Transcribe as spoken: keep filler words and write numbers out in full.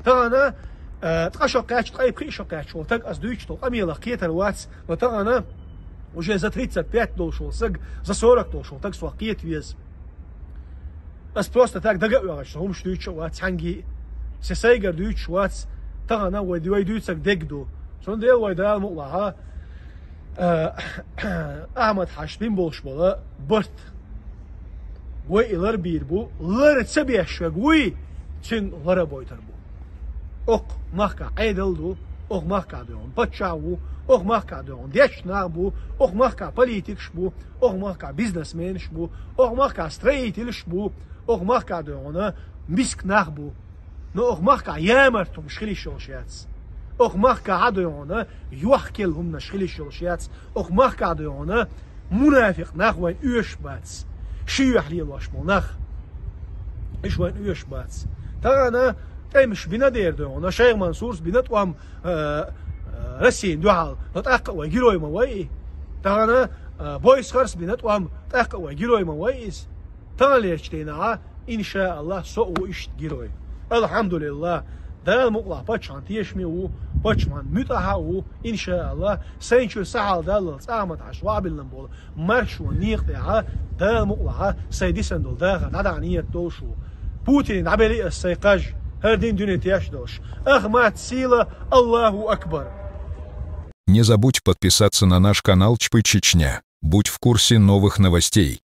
Тахана, э, ткъа шо кхаьчча, ткъе пхиъ шо кхаьчча волу таг ас дуьйцуш долу къамелах кхетар вац, но тахана уже за тридцать пять долуш волу саг, за сорок долуш волу таг сох кхета веза. Ас просто так дага а оьгӀуш, со хӀумаш дуьйцуш а вац цхьаьнгге а. Се сайгара дуьйцуш вац, тахана вай, вай дуьйцург дерг ду. Цундела вай Дала мукъалахь, э, Ахьмад-Хьаьжас бина болуш болу барт. Вай и ларбийр бу, лар ца беш верг вуй, цуьнга лар а бойтур бу. Окху махкахь Ӏедал ду, окху махкахь дуьйхьун паччахь ву, окху махкахь дуьйхьун дешна нах бу, окху махкахь политикаш бу, окху махкахь бизнесменаш бу, окху махкахь строителаш бу, окху махкахь дуьйхьуна миска нах бу. Но окху махкахь ямарта хӀумнаш хила йиш йолуш яц. Окху махкахь а дуьйхьуна йохкелла хӀумнаш хила йиш йолуш яц. Окху махкахь дуьйхьуна мунафикъ нах вайн оьшуш бац. Ши юьхь лелош болу нах. Уьш вайн оьшуш бац. Тахана тӀемаш бина дера дуьйхьуна, Шайх Мансурс бина тӀом, э, э, Россин дуьхьал, но тӀаккха а вай герой ма вай и. Тахана, э, Бойсхарс бина тӀом, тӀаккха а вай герой ма вай иза. Таханлерчу дийнахь, иншааллах, со а ву иштта герой. Алхьамдулиллах, Дала мукъалахь паччахьан тешаме а ву, паччахьан муьтӀахь а ву, иншааллах, сайн чуьра сахьал даллалц Ахьмад-Хьаьжас ваӀабиллина болу маршо некъа тӀехь, Дала мукъалахь, сайн дисина долу дахар дӀадахьа ниет долуш ву. Путине дӀабели ас сайн кхаж, хӀара дин дуьне теш долуш. Ахмат сила, Аллаху акбар! Не забудь подписаться на наш канал Чпы Чечня. Будь в курсе новых новостей.